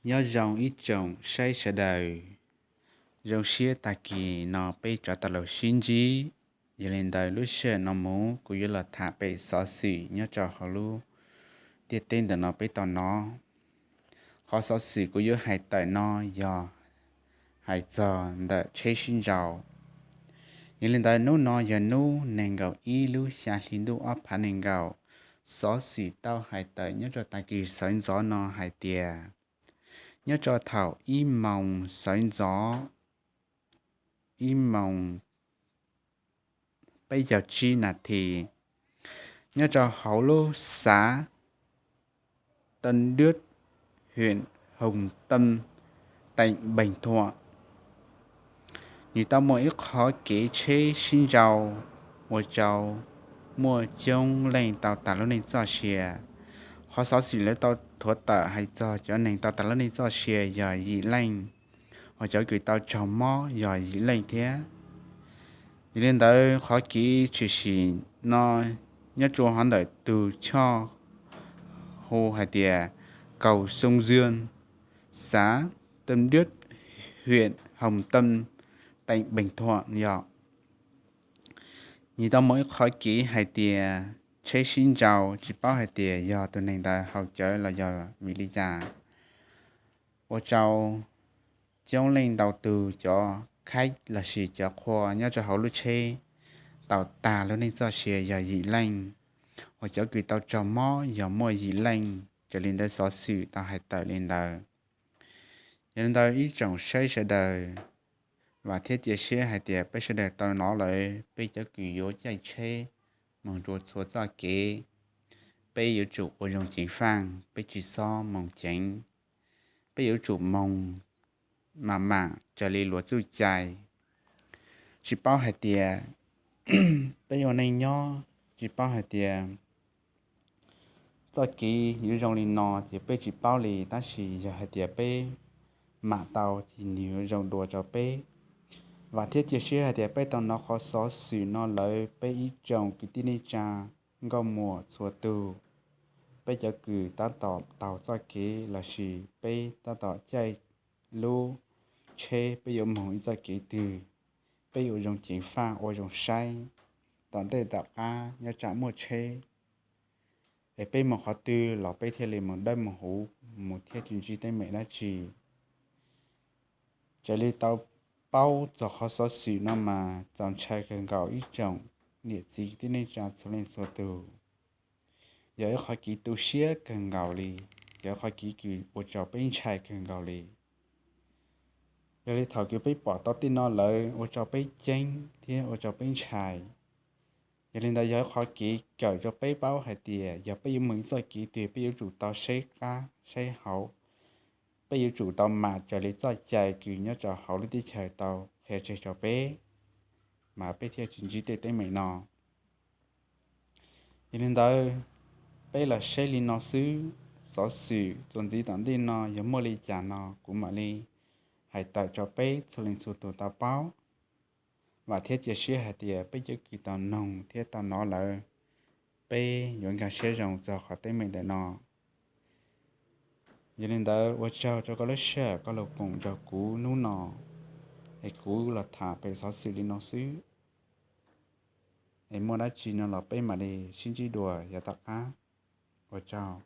Nyob zoo ib tsoom saib sawv daws, zoo siab tag kis no peb rov tau los sib ntsib. Yog li ntawd lub sij hawm no mus kuv yuav los tham pem xov xwm nyob rau hauv lub ntiaj teb ntawm no peb tau hnov. Qhov xov xwm kuv yuav hais tawm no yog hais txog ntawm tsheb sib nraus. Yog li ntawd hnub no yog hnub nees nkaum ib lub xya hli ntuj ob phav nees nkaum. Xov xwm tau hais tawm nyob rau tag kis sawv ntxov no hais tias nyob rau thaum ib moos sawv ntxov, ib moos peb caug tsib nas this, nyob rau hauv lub xav Tân Đức, huyện Hồng Tâm, tỉnh Bình Thuận, nws tau muaj ib qhov kev tsheb sib nraus ua rau muaj coob leej tau tas lub neej txoj sia. Qhov xov xwm lawv tau thuav tawm hais txog cov neeg tau tas lub neej txoj sia yog yim leej, hos cov kws tau raug mob yog yim leej thiab. Yog li ntawd qhov kev tshwm sim no nyob rua hov ntawm tug choj hu hais tias Cầu Sông Dương, xã Tâm Đức, huyện Hồng Tâm, tỉnh Bình Thuận yog, nws tau muaj ib qhov kev hais tias tsheb sib nraus, tsis paub hais tias yog tus neeg ntawd haus cawv los yog vim li cas, ua rau coob leej ntau tug cov khaib lossis cov qhua nyob rau hauv lub tsheb tau tas lub neej txoj sia yog yim leej, hos cov kws tau raug mob yog muaj yim leej. Raws li ntawd xov xwm tau hais tawm li ntawd. Yog li ntawd ib tsoom saib sawv daws, vam thiab cia siab hais tias peb sawv daws tau hnov lawm, peb cov kws yuav caij tsheb moog rua txhua txoj kev, peb yuav tsum ua zoo ceev faaj, peb tsis xob moog ceev, peb yuav tsum moog mam mam raws li luag txuj cai. Tsis paub hais tias peb ua neej nyob, tsis paub hais tias txoj kev yuav zoo li no ces peb tsis paub li, tab sis yog hais tias peb mam tau ces nws yuav zoo dua rau peb. Vam thiab cia siab hais tias peb tau hnov qhov xov xwm no lawm, peb ib tsoom kwv tij neej tsa nkauj muam txhua tug, peb cov kws tab tom taug txoj kev lossis peb tab tom caij lub tsheb peb yuav moog ib txoj kev twg, peb yuav ua zoo ceev faaj ua zoo saib tom ntej tom qab nyob tsam muaj tsheb es peb moog qhov twg los peb thiaj li moog dawb moog huv mus thiab tsis ntsib teeb meem dab tsi. Raws li tau paub txog qhov xov xwm no mas txaus ntshai kawg nkaus ib tsoom niam txiv kwv tij neej tsa txhua leej txhua tug. Yog ib qhov kev tu siab kawg nkaus li, yog ib qhov kev kws ua rau peb ntshai kawg nkaus li. Yog li thaum kws peb pom tau tej no lawm ua rau peb ceeb thiab ua rau peb ntshai. Yog li ntawd yog ib qhov kev kawm rau peb paub hais tias yog peb yuav moog ib txoj kev twg peb yuav tsum tau saib qab saib hauv, peb yuav tsum tau mam raws li txoj cai kws nyob rau hauv lub teb chaws tau qhia tseg rau peb, mas peb thiaj tsis ntsib tej teeb meem no. Yog li ntawd, peb los saib li no xwb, xov xwm txuas ntxiv tom ntej no yog muaj li cas no kuv mam li hais tawm rau peb txhua leej txhua tus tau paub. Vam thiab cia siab hais tias peb cov kws tau noog thiab tau hnov lawm, peb yuav nkag siab zoo txog qhov teeb meem ntawm no. Yog li ntawd ua tsaug rau koj lub sij hawm koj los koom nrog kuv hnub no, es kuv los tham pem xov xwm li no xwb. Es muaj dab tsi no los peb mam li sib ntsib dua yav tom qab. Ua tsaug.